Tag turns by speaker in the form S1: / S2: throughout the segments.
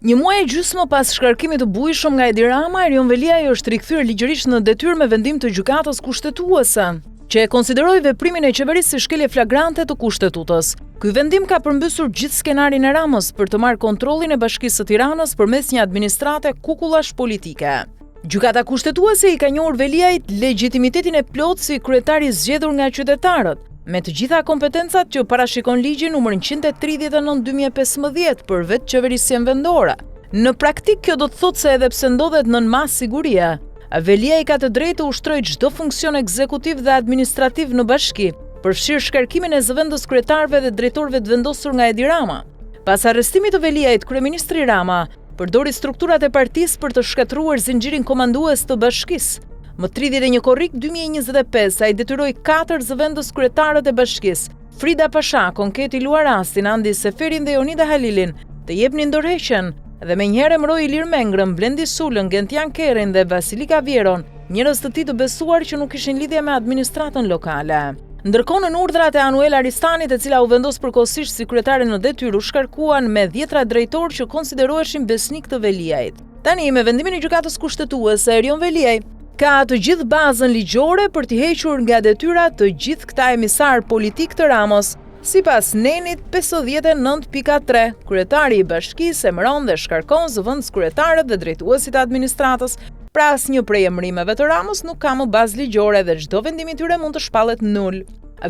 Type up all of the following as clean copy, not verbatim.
S1: Një muaj e gjysmë pas shkarkimit të bujshëm nga Edi Rama, Erion Veliaj është rikthyer ligjërisht në detyrë me vendim të Gjykatës Kushtetuese, që e konsideroi veprimin e qeverisë si shkelje flagrante të Kushtetutës. Ky vendim ka përmbysur gjithë skenarin e Ramës për të marrë kontrollin e Bashkisë së Tiranës përmes një administrate kukullash politike. Gjykata Kushtetuese i ka njohur Veliajt legjitimitetin e plotë si kryetar i zgjedhur nga qytetarët, me të gjitha kompetencat që parashikon ligji numër 139 2015 për vetëqeverisjen vendore. Në praktikë kjo do të thotë se edhe pse ndodhet nën masë sigurie, Veliaj ka të drejtë të ushtrojë çdo funksion ekzekutiv dhe administrativ në bashki, përfshirë shkarkimin e zëvendëskryetarëve dhe drejtorëve të vendosur nga Edi Rama. Pas arrestimit të Veliajt, kryeministri Rama Përdori strukturat e partisë për të shkatërruar zinxhirin komandues të bashkisë. Më 31 korrik 2025, ai detyroi katër zëvendëskryetarët e bashkisë, Frida Pashakun, Keti Luarasin, Andi Seferin dhe Jonida Halilin, të jepnin dorëheqjen dhe menjëherë emëroi Ilir Mengrën, Blendi Sulën, Gentian Kerrin dhe Vasilika Vjeron, njerëz të tij të besuar që nuk kishin lidhje me administratën lokale. Ndërkohë nën urdhrat e Anuela Ristanit, e cila u vendos përkohësisht si kryetare në detyrë, u shkarkuan me dhjetra drejtorë që konsideroheshin besnikë të Veliajt. Tani, me vendimin e Gjykatës Kushtetuese, Erion Veliaj ka të gjithë bazën ligjore për t'i hequr nga detyra të gjithë këta emisarë politikë të Ramës. Sipas nenit 59.3, kryetari i bashkisë emëron dhe shkarkon zëvendëskryetarët dhe drejtuesit e administratës. Pra asnjë prej emërimeve të Ramës nuk ka më bazë ligjore dhe çdo vendim i tyre mund të shpallet nul.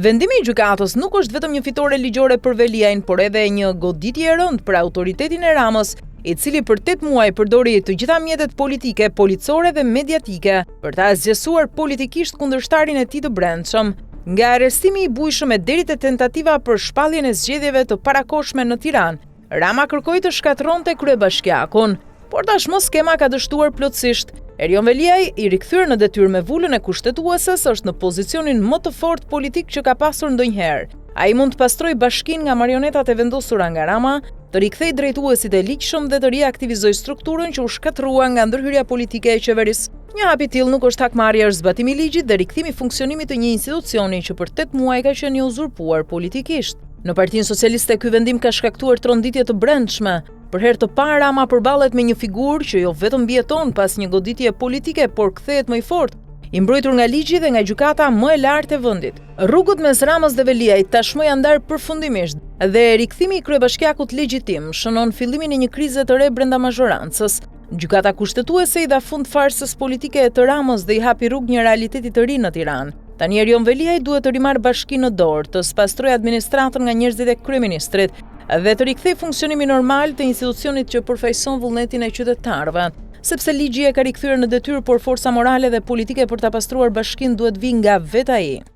S1: Vendimi i gjykatës nuk është vetëm një fitore ligjore për Veliajn, por edhe një goditje e rëndë për autoritetin e Ramës, i cili për 8 muaj përdori të gjitha mjetet politike, policore dhe mediatike për të asgjësuar politikisht kundërshtarin e tij të brendshëm. Nga arrestimi i bujshëm e deri te tentativa për shpalljen e zgjedhjeve të parakohshme në Tiranë, Rama kërkoi të shkatërronte kryebashkiakun. Por tashmë skema ka dështuar plotësisht. Erion Veliaj, i rikthyer në detyrë me vulën e Kushtetueses, është në pozicionin më të fortë politik që ka pasur ndonjëherë. Ai mund të pastrojë bashkinë nga marionetat e vendosura nga Rama, të rikthejë drejtuesit e ligjshëm dhe të riaktivizojë strukturën që u shkatërrua nga ndërhyrja politike e qeverisë. Një hap i tillë nuk është hakmarrje, është zbatim i ligjit dhe rikthim i funksionimit të një institucioni që për 8 muaj ka qenë i uzurpuar politikisht. Në Partinë Socialiste ky vendim ka shkaktuar tronditje të brendshme. Për herë të parë Rama përballet me një figurë që jo vetëm mbijeton pas një goditje politike, por kthehet më i fortë, i mbrojtur nga ligji dhe nga gjykata më e lartë e vendit. Rrugët mes Ramës dhe Veliajt tashmë janë ndarë përfundimisht dhe rikthimi i kryebashkiakut legjitim shënon fillimin e një krize të re brenda mazhorancës. Gjykata Kushtetuese i dha fund farsës politike të Ramës dhe i hapi rrugë një realiteti të ri në Tiranë. Tani Erion Veliaj duhet të rimarrë bashkinë në dorë, të spastrojë administratën nga njerëzit e kryeministrit dhe të rikthejë funksionimin normal të institucionit që përfaqëson vullnetin e qytetarëve. Sepse ligji e ka rikthyer në detyrë, por forca morale dhe politike për ta pastruar bashkinë duhet të vijë nga vetë ai.